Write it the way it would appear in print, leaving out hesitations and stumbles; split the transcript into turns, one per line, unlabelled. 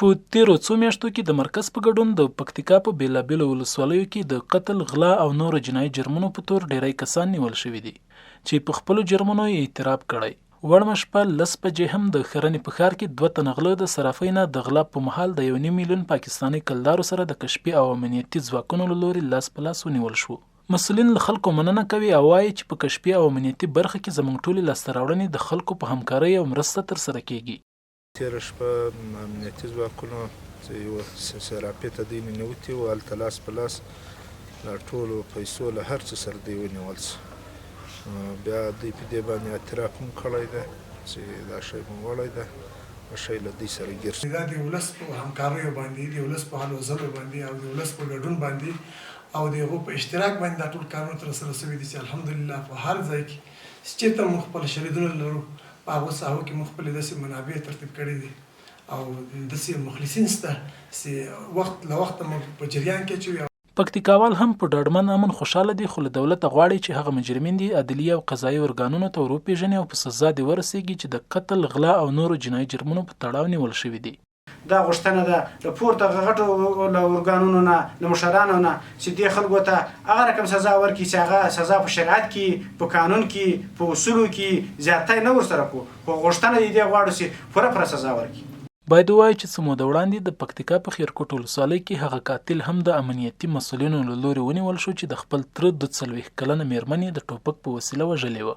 په تېرو څو میاشتو کې د مرکز په ګډون د پکتیکا په بېلابېلو ولسوالیو کې د قتل، غلا او نورو جنایي جرمونو په تور ډېری کسان نیول شوي دي چې په خپلو جرمونو یې اعتراف کړی. وړمه شپه لس بجې هم د ښرنې په ښار کې دوه تنه غله د صرافۍ نه د غلا په مهال د یو نیم میلیون پاکستاني کلدارو سره د کشفي او امنیتي ځواکونو له لوري لاس په لاس ونیول شوو. مسؤلین له خلکو مننه کوي او وايي چې په کشفي او امنیتي برخه کې زموږ ټولې لاسته راوړنې د خلکو په همکارۍ او مرسته ترسره کېږي.
تېره شپه امنیتي ځواکونو چې یوه صرافي ته دوی ننوتي وو، هلته لاس په لاس له ټولو پیسو له هر څه سره دوی ونیول شو. بیا دوی په دې باندې اعتراف هم کړی دی چې دا شی مو وړی دی او شی له دوی سره ګیر شو.
دا د ولس په همکاریو باندې، د ولس په هلو ځلو باندې او د ولس په ګډون باندې او د هغو په اشتراک باندې دا ټول کارونه ترسره شوي دي چې الحمدلله په هر ځای کې چې چېرته موږ خپل شریدونه لرو په هغو ساحو کې موږ خپلې داسې منابع ترتیب کړې دي او داسې مخلصین شته چې وخت له وخته موږ په جریان کې اچوي.
پکتیکاوال هم په ډاډمن امن خوشحاله دي خو له دولته غواړي چې هغه مجرمین دې عدلي او قضايي ارګانونو ته وروپېژني او په سزا دې ورسېږي چې د قتل، غلا او نورو جنايي جرمونو په تړاو نیول شوي دي.
دا غوښتنه ده له پورته غټو له ارګانونو نه له مشرانو نه چې دې خلکو ته هغه رقم سزا ورکړي چې هغه سزا په شریعت کې په قانون کې په اصولو کې زیاتی نه ورسره کو خو غوښتنه دې دې غواړو چې پوره پوره سزا ورکړي.
باید ووایو چې څه موده وړاندې د پکتیکا په خیرکوټ ولسوالۍ کې هغه قاتل هم د امنیتي مسؤلینو له لوري ونیول شو چې د خپل تره 42 کلنه مېرمن یې د ټوپک په وسیله وژلې وه.